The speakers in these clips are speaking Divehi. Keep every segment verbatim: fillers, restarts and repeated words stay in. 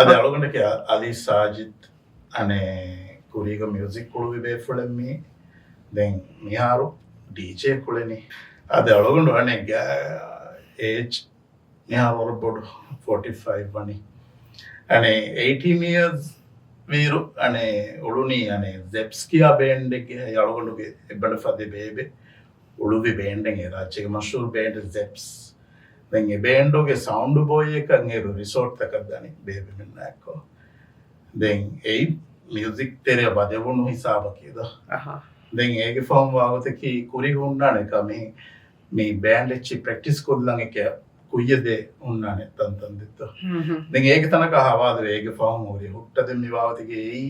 އަދި އަޅުގަނޑަކީ އަލީ ސާޖިދް އަނެއް ކުރީގަ މިއުޒިކް ކުޅުވި ބޭފުޅެއް މީ. ދެން މިހާރު ޑީޖޭ ކުޅެނީ. އަދި އަޅުގަނޑު އަނެއް އޭޖް މިހާރު ވަރަށް ބޮޑު، ފޯޓީ ފައިވް ވަނީ. އަނެއް އެއިޓީން އިޔާސް ވީރު އަނެއް އުޅުނީ އަނެއް ޒެޕްސް ކިޔާ ބޭންޑެއްގެ. އަޅުގަނޑުގެ އެބަނޑު ފަދަ ބޭބެ އުޅުއްވި ބޭންޑެއް އެ ރާއްޖޭގެ މަޝްހޫރު ބޭންޑް ޒެޕްސް. ދެން އެ ބޭންޑުގެ ސައުންޑް ބޯއިއަކަށް އޭރު ރިސޯޓްތަކަށް ދަނީ ބޭބެމެންނާއެކު. ދެން އެއީ މިއުޒިކް ތެރެއަށް ވަދެވުނު ހިސާބަކީ ދޯ. ދެން އޭގެ ފަހުން ވާގޮތަކީ ކުރި ހުންނާނެ ކަމެއް މި ބޭންޑް އެއްޗި ޕްރެކްޓިސް ކޮށްލަން އެކެ ކުއްޔަށް ދޭ ހުންނާނެ ތަންތަން ދެއްތޯ. ދެން އޭގެ ތަނަކަށް ހަވާލުވެ އޭގެ ފަހުން ހުރި ހުއްޓަ ދެން މި ވާގޮތަކީ އެއީ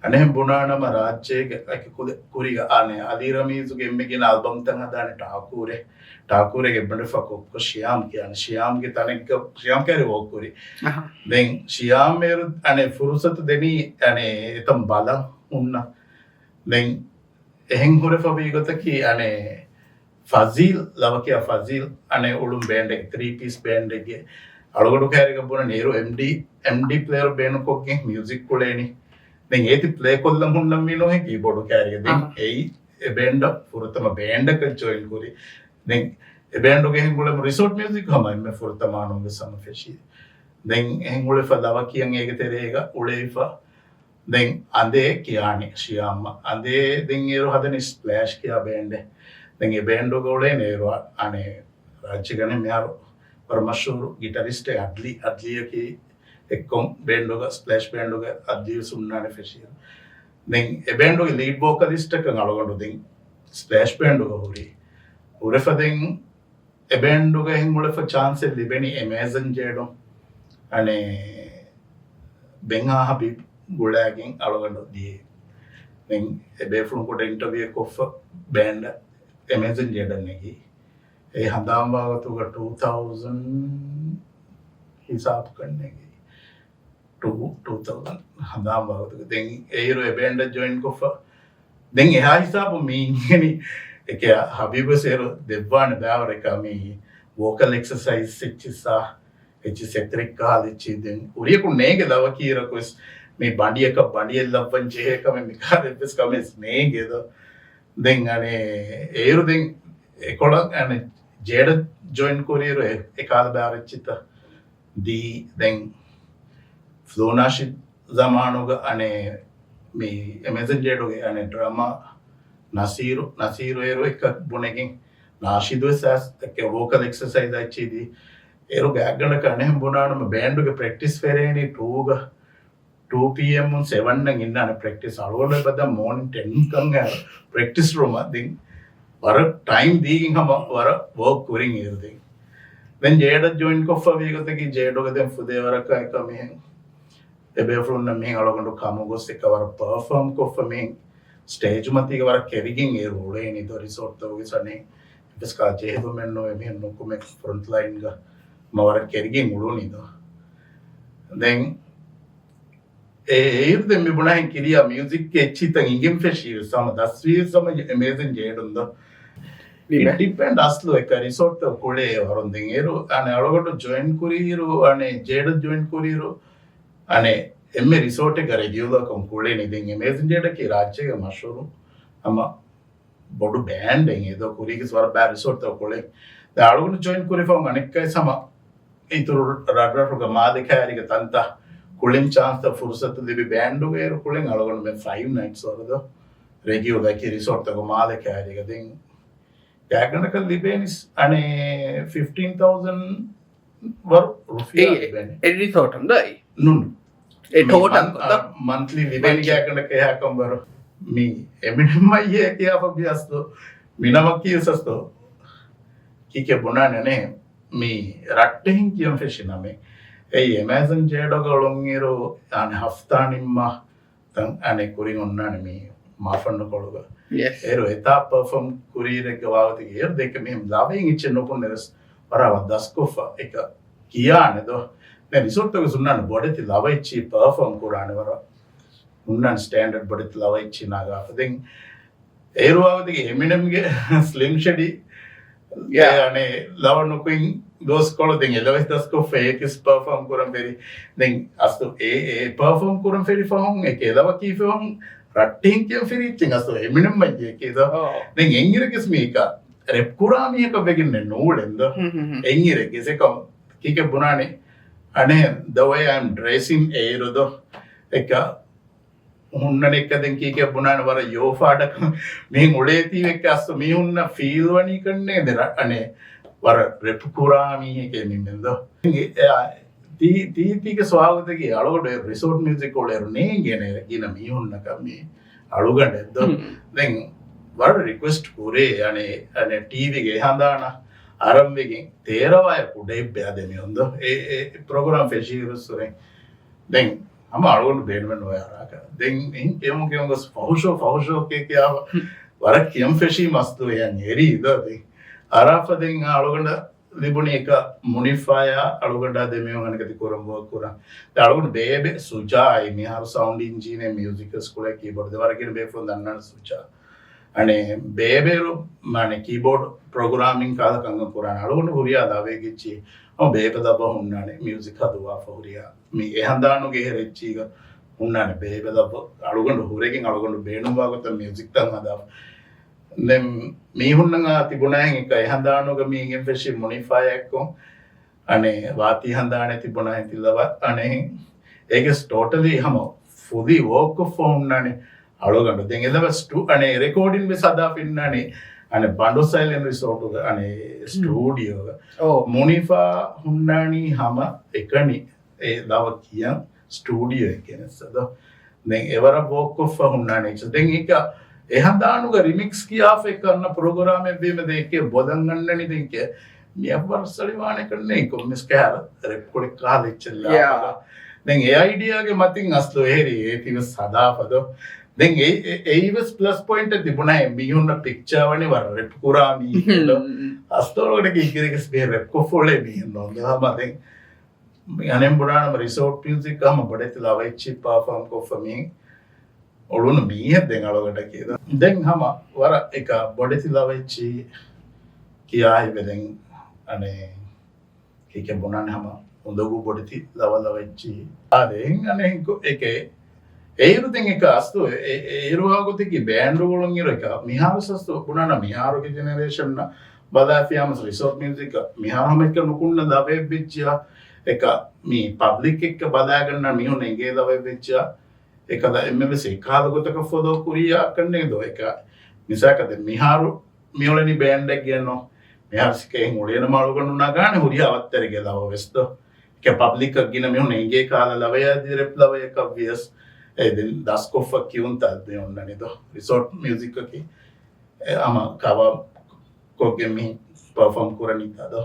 އަނެއް ބުނާނަމަ ރާއްޖޭގެ އަކި ކުދ-، ކުރީގަ އަނެއް އަލީ ރަމީޒުގެ އެންމެ ގިނަ އަލްބަމްތައް ހަދާނެ ޓާކޫރެ. ޓާކޫރެގެ އެއްބަނޑު ފަކު ކޮށް ޝިޔާމް ކިޔާނެ. ޝިޔާމްގެ ތަނެއްގަ ޝިޔާމް ކައިރި ވޯކް ކުރި. ދެން ޝިޔާމް އޭރު އަނެއް ފުރުސަތު ދެނީ އަނެއް އެތަން ބަލަން ހުންނަ. ދެން އެހެން ހުރެފަ ވީ ގޮތަކީ އަނެއް ފަޒީލް، ލަވަކިޔާ ފަޒީލް އަނެއް އުޅުން ބޭންޑެއް، ތްރީ ޕީސް ބޭންޑެއްގެ. އަޅުގަނޑު ކައިރިގަ ބުނަނީ އޭރު އެމްޑީ، އެމްޑީ ޕްލޭޔަރު ބޭނުންކޮށްގެން މިއުޒިކް ކުޅޭނީ. ދެން އޭތި ޕްލޭ ކޮށްލަން ހުންނަންވީ ނޯހެ ކީބޯޑު ކައިރިގަ. ދެން އެއީ އެ ބޭންޑަށް ފުރަތަމަ ބޭންޑަކަށް ޖޮއިން ކުރި. ދެން އެ ބޭންޑުގެ އެހެން އުޅެމު ރިސޯޓް މިއުޒިކް ހަމަ އެންމެ ފުރަތަމަ އަނުންވެސް ހަމަ ފެށީ. ދެން އެހެން އުޅެފަ ލަވަކިޔަން އޭގެ ތެރޭގަ އުޅެފަ. ދެން އަނދޭ ކިޔާނެ ޝިޔާމް. އަނދޭ ދެން އޭރު ހަދަނީ ސްޕްލޭޝް ކިޔާ ބޭންޑެއް. ދެން އެ ބޭންޑުގަ އުޅޭނެ އޭރު އަނެއް ރާއްޖޭގަ މިހާރު ވަރަށް މަޝްހޫރު ގިޓަރިސްޓެއް އަދްލީ، އަދްލީއަކީ އެއްކޮން ބޭންޑުގަ، ސްޕްލޭޝް ބޭންޑުގަ އަދްލީވެސް ހުންނާނެ ފެށިއިރު. ދެން އެ ބޭންޑުގެ ލީޑް ވޯކަލިސްޓަކަށް އަޅުގަނޑު ދެން ސްޕްލޭޝް ބޭންޑުގަ ހުރި. ހުރެފަ ދެން އެ ބޭންޑުގަ އެހެން އުޅެފަ ޗާންސެއް ލިބެނީ އެމޭޒަން ޖޭޑުން. އަނެއް ބެންހާ ހަބީބް ގުޅާގެން އަޅުގަނޑު ދިޔަ. ދެން އެ ބޭފުޅުން ކުޑަ އިންޓަވިއު ކޮށްފަ ބޭންޑަށް އެމޭޒަން ޖޭޑަށް ނެގި. އެ ހަނދާން ވާގޮތުގަ ޓޫ ތައުޒަން ހިސާބުކަން ނެގި. ޓޫ، ޓޫ ތައުޒަން ހަނދާން ވާގޮތުގަ. ދެން އޭރު އެ ބޭންޑަށް ޖޮއިން ކޮށްފަ. ދެން އެހާ ހިސާބު މީ އިނގެނީ އެކެ ހަބީބު ސޭރު ދެއްވާނެ ބާވަރެކާ މީ ވޯކަލް އެކްސަސައިޒް އެއްޗިއްސާ، އެއްޗި ސެތްރިކް ކަހާލި އެއްޗި. ދެން ކުރިޔަކު ނޭގެ ލަވަކީރަކުވެސް މީ ބަނޑިއަކަށް ބަނޑިއެއް ލައްވަން ޖެހޭ ކަމެއް މިކާ އެއްވެސް ކަމެއް ނޭނގެ ދޯ. ދެން އަނެއް އޭރު ދެން އެކޮޅަށް އަނެއް ޖޭޑަށް ޖޮއިން ކުރިއިރު އެ، އެކާލަ ބާރެއްޗިތަ ދީ. ދެން ފްލޫ ނާޝިދް ޒަމާނުގަ އަނެއް މި އެމޭޒަން ޖޭޑުގެ އަނެއް ޑްރަމާ ނަސީރު، ނަސީރު އޭރު އެކަ ބުނެގެން ނާޝިދު ވެސް އެކެ ވޯކަލް އެކްސަސައިޒް އެއްޗި ދީ. އޭރު ގާތްގަނޑަކަށް އަނެއް ބުނާނަމަ ބޭންޑުގެ ޕްރެކްޓިސް ފެރޭނީ ޓޫގަ. ޓޫ ޕީއެމް ސެވަން އަށް އިންނާނެ ޕްރެކްޓިސް. އަޅުގަނޑު އެބަދަ މޯނިން ޓެން ކަން ޕްރެކްޓިސް ރޫމަށް ދިން. ވަރަށް ޓައިމް ދީގެން ހަމަ ވަރަށް ވޯކް ކުރިން އޭރު ދިން. ދެން ޖޭޑަށް ޖޮއިން ކޮށްފަ ވީގޮތަކީ ޖޭޑުގަ ދެން ފުދޭވަރަކަށް އެކަ މިހެން އެބޭފުޅުންނަށް މިހެން އަޅުގަނޑު ކަމުގޮސް އެކަ ވަރަށް ޕަރފޯމް ކޮށްފަ މިހެން ސްޓޭޖް މަތީގަ ވަރަށް ކެރިގެން އޭރު އުޅޭނީ ދޯ ރިސޯޓްތަކުގެ ސަނެ އެފެސްކާ ޖެހެދުމެއް ނުވެ މިހެން ނުކުމެ ފްރޮންޓް ލައިންގަ މަ ވަރަށް ކެރިގެން އުޅުނީ ދޯ. ދެން އެ އޭރު ދެން މި ބުނާހެން ކިރިޔާ މިއުޒިކް އެއްޗިތައް އިނގިން ފެށީ ސަމަ ދަސްވީ ސަމަ އެމޭޒިން ޖޭޑުން ދޯ. އިޓް ޑިޕެންޑް އަސްލު އެކަ ރިސޯޓްތައް ކުޅޭ ވަރުން ދެން އޭރު އަނެ އަޅުގަނޑު ޖޮއިން ކުރިއިރު އަނެ ޖޭޑަށް ޖޮއިން ކުރިއިރު އަނެ އެންމެ ރިސޯޓެއްގަ ރެގިއުލަރކޮން ކުޅެނީ. ދެން އެމޭޒިން ޖޭޑަކީ ރާއްޖޭގެ މަޝްހޫރު ހަމަ ބޮޑު ބޭންޑެއް އެދޯ ކުރީގެސް ވަރަށް ބާ ރިސޯޓްތައް ކުޅެ. ދެ އަޅުގަނޑު ޖޮއިން ކުރިފަ އަނެއްކައި ސަމަ އިތުރު ރަށްރަށުގަ މާލެ ކައިރިގެ ތަންތަ ކުޅެން ޗާންސްތައް ފުރުސަތު ލިބި ބޭންޑުގަ އޭރު ކުޅެން އަޅުގަނޑު މެ ފައިވް ނައިޓްސް ވަރުދޯ ރެގިއުލަކީ ރިސޯޓްތަކު މާލެ ކައިރިގަ ދެން ގާތްގަނޑަކަށް ލިބޭނިސް އަނެ ފިފްޓީން ތައުޒަން ވަރު ރުފިޔާ އެއް، ލިބޭނެ. އެއް ރިސޯޓުން ދާއި؟ ނުން. އެ މި ޓޯޓަލް މަން-، ކޮން ދާ؟ އަ، މަންތްލީ ލިބޭނި މަންތްލީ. ގާތްގަނޑަކަށް އެހާކަން ވަރު. މި އެމިނެމް އައްޔޭ ކިޔާފަ ބިޔަސްދޯ. މިނަމަކީ ސަސްތޯ. ކީކޭ ބުނާނެ ނޭ. މި ރައްޓެހިން ކިޔަން ފެށި ނަމެ. އެއީ އެމޭޒަން ޖޭޑޯގަ އުޅުންއިރު އަނެ ހަފްތާ ނިންމާ ތަން އަނެއް ކުރިން އޮންނާނެ މި މާފަންނުކޮޅުގަ. ޔެސް. އޭރު އެތާ ޕަރފޯމް ކުރީރެއްގެ ވާގޮތެއް އޭރު ދެކެ މިހެން ލަވައިން އެއްޗެއް ނުކުންނެވެސް ވަރަށް ދަސްކޮށްފަ އެކަ ކިޔާނެ ދޯ. ދެން ރިސޯޓްތަކު ހުންނާނެ ބޮޑެތި ލަވައެއްޗި ޕަރފޯމް ކުރާނެ ވަރަށް ހުންނާނެ ސްޓޭންޑަޑް ބޮޑެތި ލަވައެއްޗި ނާގާފަ. ދެން އޭރު ވާގޮތެއް އެމިނެމްގެ ސްލިމް ޝެޑީ އެ އަނެއް ލަވަ ނުކުތް ދުވަސްކޮޅު ދެން އެލަވެސް ދަސްކޮށްފަ އޭކިސް ޕަރފޯމް ކުރަން ފެރި. ދެން އަސްލު އެ އެ ޕަރފޯމް ކުރަން ފެރި ފަހުން އެކި އެލަވަ ކީފި ފަހުން ރައްޓެހިން ކިޔަން ފެރިއްޗެއް އަސްލު އެމިނެމް މައްޖެ ކީދޯ. ދެން އެންއިރެކިސް މީކަ ރެޕް ކުރާ މީހަކަށް ވެގެންނެއް ނޫޅެންދޯ. އެންއިރެކިސް އެކަމް ކީކެ ބުނާނެ އަނެ ދަވައި އަމް ޑްރެސިން އޭރުދޯ. އެކަ ހުންނަނެއްކަ ދެން ކީކޭ ބުނާނެ ވަރަށް ޔޯ ފާޑަކަށް މީހުން އުޅޭތީ ވެއްކަ އަސް މީހުންނަށް ފީލް ވަނީ ކަންނޭ ދެ އަނެ ވަރަށް ރެޕް ކުރާ މީހެކޭ މިމެންދޯ. ތީ ތީ ތީގެ ސްވާގުތަކީ އަޅުގަޑު ރިސޯޓް މިއުޒިކް އުޅޭރު ނޭނގޭނެ ގިނަ މީހުންނަކަށް މީ އަޅުގަނޑެއްދޯ. ދެން ވަރަށް ރިކުއެސްޓް ކުރޭ އަނެ އަނެ ޓީވީގެ ހަނދާނަ އަރަންވެގެން ތޭރަވާޔަ ކުޑައެއްބެ އާދެ މީހުންދޯ. އެ އެ ޕްރޮގްރާމް ފެށީރުސުރެ ދެން ހަމަ އަޅުގަނޑު ބޭނުމެއް ނުވޭ އަރާކަށް. ދެން އެހިން ކެމު ކެމު ގޮސް ފަހުޝޯ ފަހުޝޯ ކޭ ކިޔާ ވަރަށް ކިޔަން ފެށީ މަސްދުވެޔަން އެރީ ދޯ. ދެން އަރާފަ ދެން އަޅުގަނޑަށް ލިބުނީ އެކަ މުނިފާޔާ އަޅުގަނޑާ ދެމީހުން އަނެކަތި ކުރަން ވޯކް ކުރަން. ދެން އަޅުގަނޑު ބޭބެ ސުޖާ އައި މިހާރު ސައުންޑް އިންޖީނޭ މިއުޒިކަލް ސްކޫލަށް ކީބޯޑް ދެ ވަރަށް ގިނަ ބޭފުޅުން ދަންނަން ސުޖާ. އަނެ ބޭބެރު މާނެ ކީބޯޑް ޕްރޮގްރާމިން ކާލަ ކަންކަން ކުރާނެ އަޅުގަނޑު ހުރިހާ ލަވެއް ގެއްޗި ހަމަ ބޭބެ ލައްވަ ހުންނާނެ މިއުޒިކް ހަދުވާފަ ހުރިހާ މި އެހަނދާނުގެ އެހެރެއްޗީގަ ހުންނާނެ ބޭބެ ލައްވަ އަޅުގަނޑު ހުރެގެން އަޅުގަނޑު ބޭނުންވާ ގޮތަށް މިއުޒިކްތައް ހަދާފަ. ދެން މީހުންނަށް ތިބުނާހެން އެކަ އެހަނދާނުގަ މީގެން ފެށި މުނިފާޔާއެއްކޮށް އަނެ ވާތީ ހަނދާނެ ތިބުނާހެން ތިލަވަ އަނެހެން އޭގެ ޓޯޓަލީ ހަމަ ފުލީ ވޯކް ކޮށްފަ ހުންނާނެ އަޅުގަނޑު. ދެން އެލަވަ ސްޓޫ އަނެ ރެކޯޑިން ވެސް ހަދާފަ އިންނާނެ އަނެ ބަނޑު ސައިލެންޓް ރިސޯޓުގަ އަނެ ސްޓޫޑިއޯގަ. މުނިފާ ހުންނާނީ ހަމަ އެކަނި އެ ލަވަ ކިޔަން ސްޓޫޑިއޯ އެއްގެނެއްސަދޯ. ދެން އެވަރަށް ވޯކް ކޮށްފަ ހުންނާނެ އެއްޗެއް. ދެން އެކަ އެހަނދާނުގަ ރިމިކްސް ކިޔާފަ އެކަ އަންނަ ޕްރޮގްރާމެއް ވީމަ ދެ އެކޭ ބޮލަން އަންނަނީ ދެން ކޭ މިއަށް ވަރަށް ސަޅިވާނެ ކަންނޭ ކޮންމެސް ކަހަރަ ރެޕް ކުޅެއް ކާލެއްޗެއް ލާފަ. ދެން އެ އައިޑިއާގެ މަތިން އަސްލު އެހެރީ އޭތި ވެސް ހަދާފަދޯ. ދެން އެ އެ- އެއީ ވެސް ޕްލަސް ޕޮއިންޓެއް ތިބުނާ އެ މީހުންނަށް ޕިކްޗާ ވަނީ ވަރަށް ރެޕް ކުރާ މީހެއް ދޯ. އަސްލު އަޅުގަނޑަކީ އިނގިރޭސި ބޭ ރެޕް ކޮށްފަ އުޅޭ މީހެއް ނޯން ދޯ. ހަމަ ދެން އަނެއް ބުނާނަމަ ރިސޯޓް މިއުޒިކް ހަމަ ބޮޑެތި ލަވައެއްޗި ޕާފާމް ކޮށްފަ މީހެއް އުޅުނު މީހެއް ދެން އަޅުގަނޑަކީ. ދެން ހަމަ ވަރަށް އެކަ ބޮޑެތި ލަވައެއްޗި ކިޔާ ހިބެ ދެން އަނެ ކީކެ ބުނާނެ ހަމަ އުނދަގޫ ބޮޑެތި ލަވަ ލަވައެއްޗި. އާދެ އެހެން އަނެ އެކެ އޭރު ދެން އެކަ އަސްލު އޭރު ވާގޮތަކީ ބޭންޑު އުޅުން އިރު އެކަ މިހާރު ސަސްތު ބުނާނަ މިހާރުގެ ޖެނެރޭޝަން ބަލާފިޔާމަސް ރިސޯޓް މިއުޒިކް މިހާރު ހަމަ އެކަ ނުކުންނަ ލަވައެއް ވެއްޖިޔާ އެކަ މި ޕަބްލިކް އެއްކަ ބަލާގަންނަ މީހުން އެނގޭ ލަވައެއް ވެއްޖިޔާ އެކަލަ އެންމެ ވެސް އެކާލަ ގޮތަކަށް ފޮލޯ ކުރިޔާ ކަންނޭ ދޯ. އެކަ މިސާކަށް ދެން މިހާރު މިއުޅެނީ ބޭންޑެއްގެންނޯ. މިހާރު ސިކައިން އުޅޭނަމަ އަޅުގަނޑު ނަގާނެ ހުރިހާ ވައްތަރެއްގެ ލަވަ ވެސް ދޯ. އެކަ ޕަބްލިކަށް ގިނަ މީހުން އެނގޭ ކާލަ ލަވަޔާ ދި ރެޕް ލަވަޔަކަށް ވިޔަސް އެ ދެން ދަސްކޮށްފަ ކިޔުންތައް ދެ އޮންނަނީ ދޯ. ރިސޯޓް މިއުޒިކަކީ އެ ހަމަ ކަވަރ ކޮށްގެން މި ޕަރފޯމް ކުރަނީތާ ދޯ.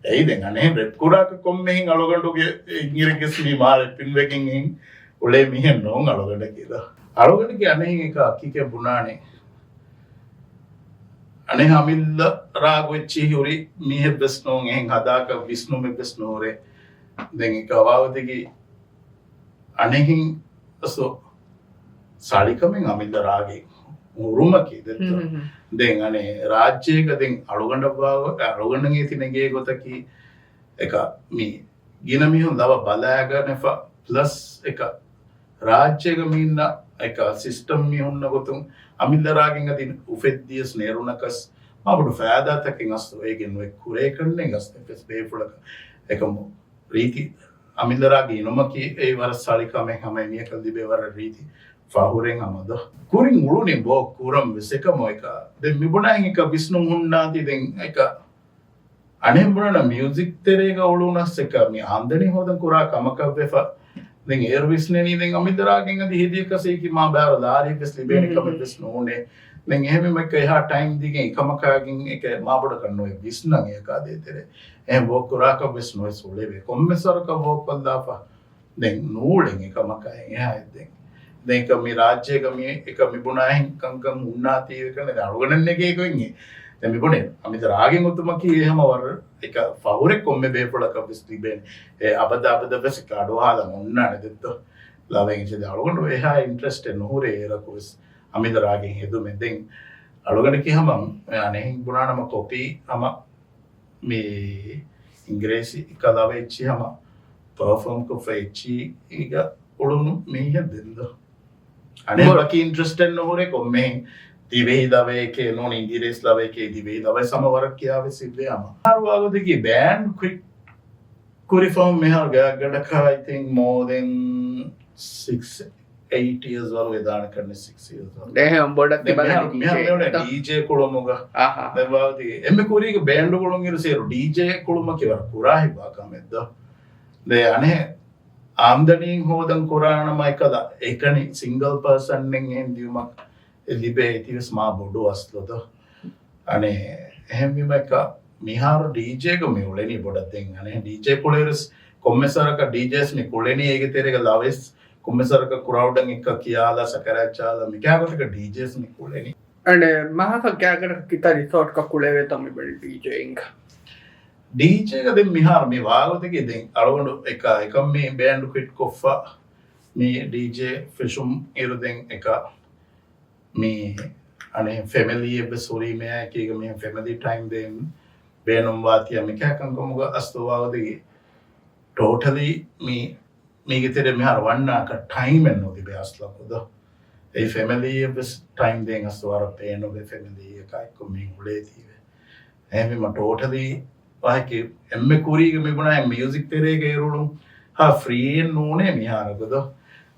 އެއީ ދެން އަނެހެން ރެޕް ކުރާކަށް ކޮންމެހެން އަޅުގަނޑުގެ އިނގިރެގެސް މީ މާ ރެޕިން ވެގެން އިން އުޅޭ މީހެއް ނޯން އަޅުގަނޑަކީ ދޯ. އަޅުގަނޑުގެ އަނެހެން އެކަ ކީކެ ބުނާނެ. އަނެ އަމިއްލަ ރާގު އެއްޗި ހުރި މީހެއް ވެސް ނޫން އެހެން ހަދާކަށް ވިސްނުމެއް ވެސް ނޫރޭ. ދެން އެކަ ވާގޮތަކީ އަނެހެން ސޯ ސަޅިކަމެއް އަމިއްލަ ރާގެއް ހުރުމަކީ ދެއްތޯ. ދެން އަނެ ރާއްޖޭގަ ދެން އަޅުގަނޑަށް ވާ އަޅުގަނޑަށް އޭތި ނެގޭ ގޮތަކީ އެކަ މި ގިނަ މީހުން ލަވަ ބަލާގަނެފަ ޕްލަސް އެކަ ރާއްޖޭގަ މީންނަ އެކަ ސިސްޓަމް މި ހުންނަ ގޮތުން އަމިއްލަ ރާގެއް އަދި އުފެއްދިޔަސް ނެރުނަކަސް މާބޮޑު ފައިދާތަކެއް އަސްލު އޭގެ ނުވެ ކުރޭ ކަންނެއް އަސްލު އެއްވެސް ބޭފުޅަކަށް އެކަމު ރީތި އަމިއްލަ ރާގެއް އިނުމަކީ އެއީ ވަރަށް ސަޅި ކަމެއް ހަމަ އެމީހަކަށް ލިބޭ ވަރަށް ރީތި ފަހުރެއް ހަމަދޯ. ކުރިން އުޅުނީ ބޯ ކުރަން ވެސް އެކަމު އެކަ. ދެން މިބުނާހެން އެކަ ވިސްނުން ހުންނާތީ ދެން އެކަ އަނެއް ބުނަނަ މިއުޒިކް ތެރޭގަ އުޅުނަސް އެކަ މި އާމްދަނީ ހޯދަން ކުރާ ކަމަކަށް ވެފަ. ދެން އޭރު ވިސްނެނީ ދެން އަމިއްލަ ރާގެއް އަދި ހެދިޔަކަސް އެކި މާ ބާރު ލާރި ވެސް ލިބޭނެ ކަމެއް ވެސް ނޫނޭ. ދެން އެހެންވީމަ އެކަ އެހާ ޓައިމް ދީގެން އެކަމަކާގެން އެކަ މާ ބޮޑަކަށް ނުވެ ވިސްނަން އެކާ ދޭތެރޭ. އެހެން ވޯކް ކުރާކަށް ވެސް ނުވެސް އުޅެވޭ. ކޮންމެސް ވަރަކަށް ވޯކް ކޮށްލާފަ. ދެން ނޫޅެން އެކަމަކާ އެހާ ދެން. ދެން އެކަ މި ރާއްޖޭގަ މި އެކަ މި ބުނާހެން ކަންކަން ހުންނާތީ ވެކަން ދެން އަޅުގަނޑަށް ނެގޭ ގޮތް. ދެން މި ބުނެ އަމިއްލަ ރާގެއް އޮތުމަކީ އެ ހަމަ ވަރަށް އެކަ ފަހުރެއް ކޮންމެ ބޭފުޅަކަށް ވެސް ލިބޭނެ. އެ އަބަދާ އަބަދަށް ވެސް އެކަ އަޑުއަހާލަން އޮންނާނެ ދެއްތޯ. ލަވައިން އެއްޗެއް ދެން އަޅުގަނޑު އެހާ އިންޓްރެސްޓެއް ނުހުރޭ އޭރަކު ވެސް. އަމިއްލަ ރާގެއް ހެދުމެއް ދެން. އަޅުގަނޑަކީ ހަމަ އަނެއް ބުނާނަމަ ކޮޕީ ހަމަ މި އިނގިރޭސި ކަލާވެ އެއްޗި ހަމަ ޕަރފޯމް ކޮށްފަ އެއްޗީގަ އުޅުނު މީހެއް ދެންދޯ. އަނެއް ބޮ- ވަކި އިންޓްރެސްޓެއް ނުހުރޭ ކޮންމެހެން ދިވެހި ލަވައެކޭ ނޫން އިނގިރޭސި ލަވައެކޭ ދިވެހި ލަވައެއް ހަމަ ވަރަށް ކިޔާވެސް އިއްވޭ ހަމަ. ހަރުވާގޮތަކީ ބޭންޑް ކުއިޓް ކުރި ފަހުން މިހާރު ގާތްގަނޑަކަށް I think more than six eight years ވަރު ވެދާނެ ކަންނެ six years ވަރު. ދެހެން ބޮޑަށް ދެ ތިބަ މިހާރު ނަން މިހާރު ޑީޖޭ. މިހާރު މިހާރު ޑީޖޭ ކުޅުމުގަ. އަހާ. ދެ ވާދީ އެންމެ ކުރީގެ ބޭންޑު ކުޅުން އިރު ސޭރު ޑީޖޭ ކުޅުމަކީ ވަރަށް ކުރާ ހިއްވާ ކަމެއް ދޯ. ދެ އަނެ އާމްދަނީ ހޯދަން ކުރާނަމަ އެކަލަ އެކަނި ސިންގަލް ޕާސަންނެއް އެހެން ދިޔުމަށް ލިބޭ އެތިވެސް މާ ބޮޑު އަސްލު ދޯ. އަނެ އެހެންވީމަ އެކަ މިހާރު ޑީޖޭގަ މި އުޅެނީ ބޮޑަށް ދެން. އަނެ ޑީޖޭ ކުޅޭރުސް ކޮންމެ ސަރަކަށް ޑީޖޭސް މި ކުޅެނީ އޭގެ ތެރޭގަ ލަވެސް ކޮންމެ ސަރަކަށް ކްރައުޑަށް އެއްކަ ކިޔާލާ ސަކަރާތް ޗާލާ މިކާ ގޮތަކަށް ޑީޖޭސް މި ކުޅެނީ. އަނެ މަހަކަށް ގާތްގަނޑަކަށް ކިތައް ރިސޯޓްކަށް ކުޅެވޭތޯ މި ބަނީ ޑީޖޭއިންގ؟ ޑީޖޭގަ ދެން މިހާރު މި ވާގޮތަކީ ދެން އަޅުގަނޑު އެކަ އެކަން މި ބޭންޑް ކުއިޓް ކޮށްފަ މި ޑީޖޭ ފެށުން އިރު ދެން އެކަ މި އަނެ ފެމިލީއެއްވެސް ހުރީމޭ އެކީގަ މި ފެމިލީ ޓައިމް ދޭން ބޭނުންވާތީ މިކާ ކަންކަމުގަ އަސްލު ވާގޮތަކީ ޓޯޓަލީ މި މީގެ ތެރޭ މިހާރު ވަންނާކަށް ޓައިމެއް ނުލިބޭ އަސްލަކު ދޯ. އެއީ ފެމިލީއެއްވެސް ޓައިމް ދޭން އަސްލު ވަރަށް ބޭނުންވޭ ފެމިލީއަކާ އެއްކޮށް މީ އުޅޭތީވެ. އެހެންވީމަ ޓޯޓަލީ ވާހަކަ އެންމެ ކުރީގަ މި ބުނާ މިއުޒިކް ތެރޭގަ އެރުޅުން ހާ ފްރީއެއް ނޫނޭ މިހާރަކު ދޯ.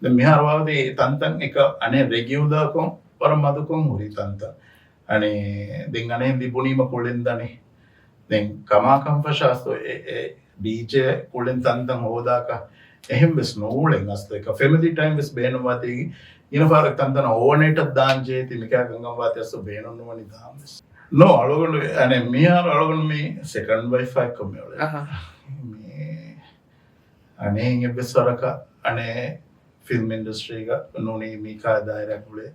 ދެން މިހާރު ވާގޮތަކީ ތަންތަން އެކަ އަނެއް ރެގިއުލާކޮށް ވަރަށް މަދުކޮށް ހުރި ތަންތަން. އަނެއް ދެން އަނެއް ލިބުނީމަ ކުޅެން ދަނީ. ދެން ކަމާކަން ފަށާ އަސްލު އެ، އެ ޑީޖޭ ކުޅެން ތަންތަން ހޯދާކަށް އެހެން ވެސް ނޫޅެން އަސްލު އެކަ ފެމިލީ ޓައިމް ވެސް ބޭނުންވާތީ ގިނަ ފަހަރަށް ތަންތަނަށް އޯވަނައިޓަށް ދާން ޖެހޭތީ މިކާ ކަންކަން ވާތީ އަސްލު ބޭނުން ނުވަނީ ދާން ވެސް. ނޯ އަޅުގަނޑު އަނެއް މިހާރު އަޅުގަނޑު މި ސެކަންޑް ވައިފާ އެއްކޮށް މި އުޅޭ. އަހަ. މި އަނެއް އެއްވެސް ވަރަކަށް އަނެއް ފިލްމް އިންޑަސްޓްރީގަ ނޫނީ މީކާ ދާއިރާ ގުޅޭ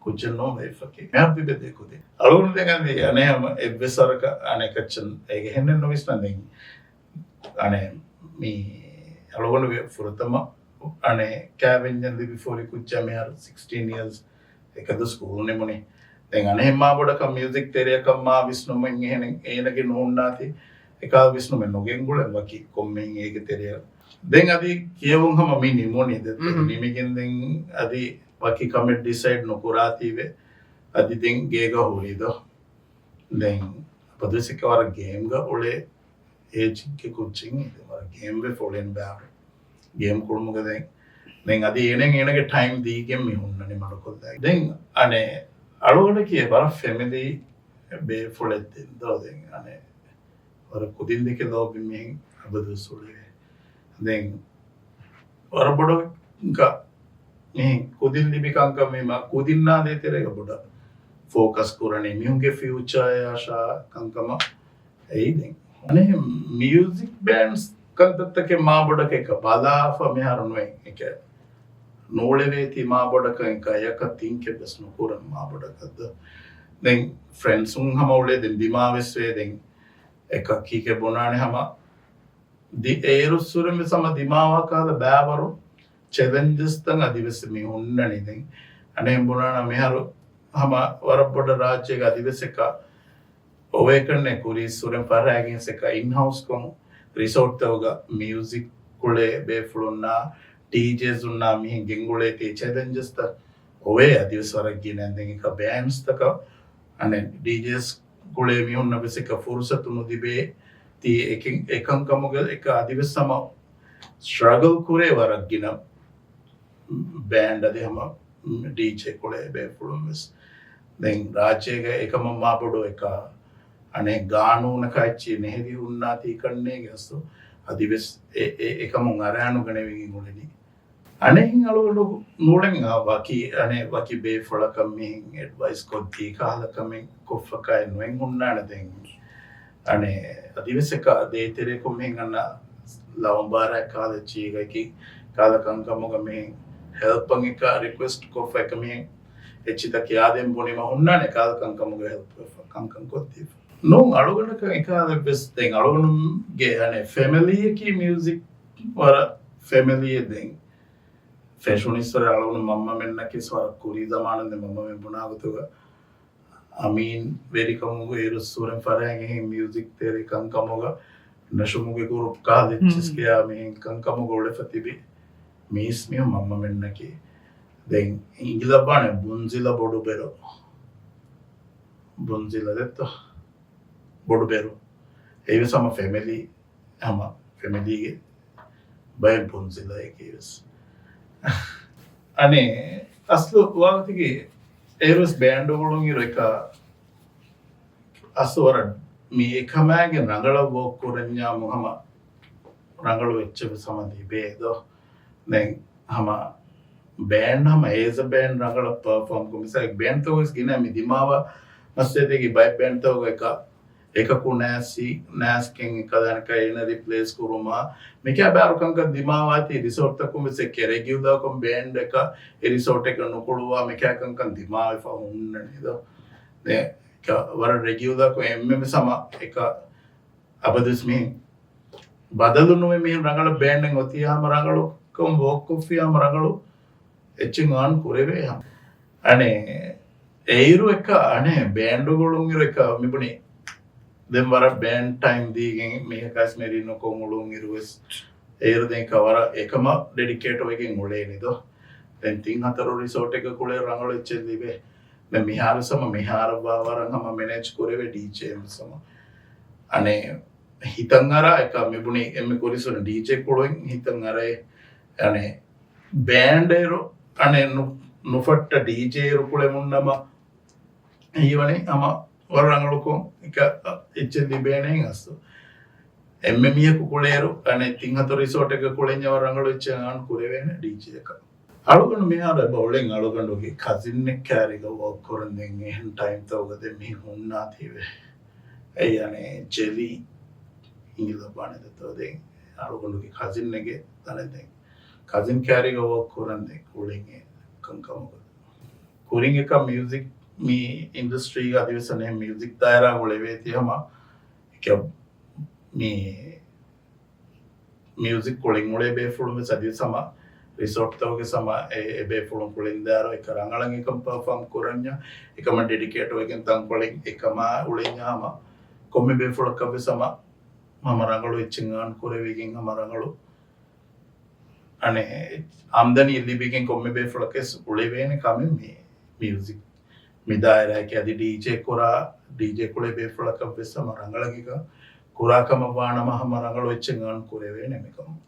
ކުއްޖެއް ނޫން ވެފަކީ. މިހާރު ތިބެ ދެ ކުދިން. އަޅުގަނޑު ދެން އަދި އަނެއް ހަމަ އެއްވެސް ވަރަކަށް އަނެއް ކައްޗަން އޭގެ ހެންނެއް ނުވިސްނަން ދެން. އަނެއް މި އަޅުގަނޑުގެ ފުރަތަމަ އަނެއް ކާވެންޏަށް ލިބިފަ ހުރި ކުއްޖާ މިހާރު ސިކްސްޓީން އިޔާސް އެކަދުސް ސްކޫލް ނިމުނީ. ދެން އަނެއް މާ ބޮޑަކަށް މިއުޒިކް ތެރެއަކަށް މާ ވިސްނުމެއް އެހެނެއް އޭނަގެ ނޫންނާތީ އެކާ ވިސްނުމެއް ނުގެންގުޅެން ވަކި ކޮންމެހެން އޭގެ ތެރެއަށް. ދެން އަދި ކިޔެވުން ހަމަ މި ނިމުނީ ދެ މުހުން. ނިމިގެން ދެން އަދި ވަކި ކަމެއް ޑިސައިޑް ނުކުރާތީވެ އަދި ދެން ގޭގަ ހުރީ ދޯ. ދެން އަބަދުވެސް އެކަ ވަރަށް ގޭމްގަ އުޅޭ އޭޖްގެ ކުއްޖެއް އިނދެ ވަރަށް ގޭމް ވެ ފޮޅެން ބާރު. ގޭމް ކުޅުމުގަ ދެން، ދެން އަދި އޭނަ، އޭނަގެ ޓައިމް ދީގެން މި ހުންނަނީ މަޑުކޮށްލައި. ދެން އަނެއް އަޅުގަނޑަކީ ވަރަށް ފެމިލީ ބޭފުޅެއް ދެން ދޯ. ދެން އަނެއް ވަރަށް ކުދިން ދެކެ ލޯބި މިހެން އަބަދުވެސް އުޅެވޭ. ދެން ވަރަށް ބޮޑަކަށް މިހެން ކުދިން ލިބި ކަންކަން ވީމަ، ކުދިންނާ ދޭތެރޭގަ ބޮޑަށް ފޯކަސް ކުރަނީ މީހުންގެ ފިއުޗާއަށާ ކަންކަމަށް. އެއީ ދެން އަނެއް މިއުޒިކް ބޭންޑްސް ކަންތައްތަކެއް މާ ބޮޑަކަށް އެކަ ބަލާފަ މިހާރު ނުވެ އެކަ ނޫޅެވޭތީ މާ ބޮޑަކަށް އެކަ އެޔަކަށް ތިންކެއް ވެސް ނުކުރަން މާ ބޮޑަކަށް ދޯ. ދެން ފްރެންޑްސުން ހަމަ އުޅޭ ދެން ދިމާވެސް ވޭ ދެން އެކަ ކީކޭ ބުނާނެ ހަމަ ދި-، އޭރުއްސުރެން ވެސް ހަމަ ދިމާވާ ކަހަލަ ބައިވަރު ޗެލެންޖެސްތައް އަދިވެސް މި ހުންނަނީ ދެން. އަނެއް ބުނާނަ މިހާރު ހަމަ ވަރަށް ބޮޑަށް ރާއްޖޭގަ އަދިވެސް އެކަ އޮވޭކަންނެ ކުރީ އިސްސުރެން ފަށާގެން އެކަ އިންހައުސްކޮށް ރިސޯޓްތަކުގަ މިއުޒިކް ކުޅޭ ބޭފުޅުންނާ ޑީޖޭސުންނާ މިހެން ގެންގުޅޭތީ ޗެލެންޖެސްތައް އޮވޭ އަދިވެސް ވަރަށް ގިނަ ދެން އެކަ ބޭންޑްސްތަކަށް އަނެއް ޑީޖޭސް ކުޅޭ މީހުންނަށް ވެސް އެކަ ފުރުސަތު ނުލިބޭ. ތީ އެކެން-، އެކަންކަމުގަ އެކަ އަދިވެސް ހަމަ ސްޓްރަގަލް ކުރޭ ވަރަށް ގިނަ ބޭންޑް އަދި ހަމަ ޑީޖޭ ކުޅޭ ބޭފުޅުން ވެސް. ދެން ރާއްޖޭގަ އެކަމަށް މާބޮޑު އެކަ އަނެއް ގާނޫނަކާ އެއްޗި ނެހެދި ހުންނާތީ ކަންނޭގެ އަސްލު އަދިވެސް އެ-، އެ-، އެކަމުން އަރާނުގަނެވިގެން އުޅެނީ. އަނެއް އަޅުގަނޑު ނޫޅެން ވަކި، އަނެއް ވަކި ބޭފުޅަކަށް މިހެން އެޑްވައިސް ކޮށްދީ ކަހަލަ ކަމެއް ކޮށްފަކާއެއް ނުއެއް ހުންނާނެ ދެން. އަނެއް އަދިވެސް އެކަ ދޭތެރޭކޮށް މިހެން އަންނަ ލަވަނބާރާ ކާލަ ޗީގަކި ކާލަ ކަންކަމުގަ މިހެން ހެލްޕަށް އެކަ ރިކުއެސްޓް ކޮށްފަ އެކަ މިހެން އެއްޗިތައް ކިޔާދޭން ބުނީމަ ހުންނާނެ ކާލަ ކަންކަމުގަ ހެލްޕް ކޮށްފަ ކަންކަން ކޮށްދީފަ. ނޫން އަޅުގަނޑަކަށް އެކާލެއްވެސް ދެން އަޅުގަނޑުގެ އަނެއް ފެމިލީއަކީ މިއުޒިކް ވަރަށް ފެމިލީއެއް ދެން. ފެށުނީއްސުރެ އަޅުގަނޑު މަންމަމެންނަކީ ވަރަށް ކުރީ ޒަމާނުން ދެން މަންމަމެން ބުނާ ގޮތުގަ އަމީން ވެރިކަމުގަ އޭރު ސޫރެން ފަރާތް އެހެން މިއުޒިކް ތެރޭ ކަންކަމުގަ ނަޝުމުގެ ގުރުޕް ކާލެއްޗެސް ކިޔާ މިހެން ކަންކަމުގަ އުޅެފަ ތިބި މީސް މީހުން މަންމަމެންނަކީ. ދެން އިނގިލައްވާނެ ބުންޒިލަ ބޮޑުބެރު. ބުންޒިލަ ދެއްތޯ؟ ބޮޑުބެރު. އެއީވެސް ހަމަ ފެމިލީ، ހަމަ ފެމިލީގެ ބައެއް ބުންޒިލައެކީވެސް. އަނެއް އަސްލު ވާގޮތަކީ އޭރުވެސް ބޭންޑު ގުޅުން އިރު އެކަ އަސްލު ވަރަށް މި އެކަމާގެ ރަނގަޅަށް ވޯކް ކުރަންޏާ ހަމަ ރަނގަޅު އެއްޗެއް ވެސް ހަމަ ލިބޭ ދޯ. ދެން ހަމަ ބޭންޑް ހަމަ އޭޒް އަ ބޭންޑް ރަނގަޅަށް ޕަރފޯމް ކޮށް މިސާލެއް ބޭންޑްތަކުން ވެސް ގިނަ މި ދިމާވާ މައްސަލައެކީ ބައެއް ބޭންޑްތަކުގަ އެކަ އެކަކު ނާސް ނާސްކެން އެކަ ދާނެ ކައިނަ ރިޕްލޭސް ކުރުމާ މިކާ ބާރު ކަންކަން ދިމާވާތީ ރިސޯޓްތަކުން ވެސް އެކެ ރެގިއުލާކޮށް ބޭންޑް އެކަ އެ ރިސޯޓް އެކަ ނުކުޅުވާ މިކާ ކަންކަން ދިމާވެފަ ހުންނަނީ ދޯ. ދެ އެކަ ވަރަށް ރެގިއުލާކޮށް އެންމެ ސަމަ އެކަ އަބަދުވެސް މި ބަދަލު ނުވެ މިހެން ރަނގަޅަށް ބޭންޑެއް އޮތީ ހަމަ ރަނގަޅު ކޮން ވޯކް ކޮށްފި ހަމަ ރަނގަޅު އެއްޗެއް އާން ކުރެވޭ ހަމަ. އަނެ އެއިރު އެކަ އަނެ ބޭންޑު ގުޅުން އިރު އެކަ މިބުނި ދެން ވަރަށް ބޭންޑް ޓައިމް ދީގެން މީހަކާސް މެރި ނުކޮށް އުޅުން އިރުވެސް އޭރު ދެން އެކަ ވަރަށް އެކަމަށް ޑެޑިކޭޓް ވެގެން އުޅޭނި ދޯ. ދެން ތިން ހަތަރު ރިސޯޓެއްގަ ކުޅޭ ރަނގަޅު އެއްޗެއް ލިބޭ. ދެން މިހާރު ސަމަ މިހާރަށް ވާ ވަރަށް ހަމަ މެނޭޖް ކުރެވޭ ޑީޖޭ ސަމަ. އަނެ ހިތަށް އަރާ އެކަ މިބުނި އެންމެ ކުރިސުން ޑީޖޭ ކުޅެން ހިތަށް އަރޭ. އަނެ ބޭންޑޭރު އަނެ ނު-، ނުފައްޓަ ޑީޖޭ އޭރު ކުޅެމުންނަމަ ހީވަނީ ހަމަ ވަރަށް ރަނގަޅުކޮށް އެކަ އެއްޗެއް ލިބޭނެ އަސްލު. އެންމެ މީހަކު ކުޅޭއިރު އަނެ ތިން ހަތަރު ރިސޯޓެއްގަ ކުޅެންޏާ ވަރަށް ރަނގަޅު އެއްޗެއް އާން ކުރެވޭނެ ޑީޖޭއަކަށް. އަޅުގަނޑު މިހާރު އެބަ އުޅެން އަޅުގަނޑުގެ ކަޒިންއެއް ކާރިގަ ވޯކް ކުރަން ދެން އެހެން ޓައިމްތަކުގަ ދެން މިހެން ހުންނާތީވެ. އެއީ އަނެއް ޖެލީ އިނގިލައްވާނެ ދެއްތޯ ދެން އަޅުގަނޑުގެ ކަޒިންއެއްގެ ތަނެއް ދެން ކަޒިން ކާރިގަ ވޯކް ކުރަން ދެން އުޅެން އެ ކަންކަމުގަ. ކުރިން އެކަ މިއުޒިކް މި އިންޑަސްޓްރީގަ އަދިވެސް އަނެއް މިއުޒިކް ދާއިރާ އުޅެވޭތީ ހަމަ އެކަ މި މިއުޒިކް ކުޅެން އުޅޭ ބޭފުޅުން ވެސް އަދިވެސް ހަމަ ރިސޯޓްތަކުގެ ސަމަ އެ، އެ ބޭފުޅުން ކުޅެން ދާއިރު އެކަ ރަނގަޅަށް އެކަން ޕަރފޯމް ކުރަންޏާ އެކަމަށް ޑެޑިކޭޓް ވެގެން ތަންކޮޅެއް އެކަމާ އުޅެންޏާ ހަމަ ކޮންމެ ބޭފުޅަކަށް ވެސް ހަމަ، ހަމަ ރަނގަޅު އެއްޗެއް އާން ކުރެވިގެން ހަމަ ރަނގަޅު އަނެއް އާމްދަނީ ލިބިގެން ކޮންމެ ބޭފުޅަކަށް ވެސް އުޅެވޭނެ ކަމެއް މި މިއުޒިކް. މި ދާއިރާއަކީ އަދި ޑީޖޭ ކުރާ، ޑީޖޭ ކުޅޭ ބޭފުޅަކަށް ވެސް ހަމަ ރަނގަޅަށް އެކަން ކުރާ ކަމަށް ވާނަމަ ހަމަ ރަނގަޅު އެއްޗެއް އާން ކުރެވޭނެ މިކަމަށް.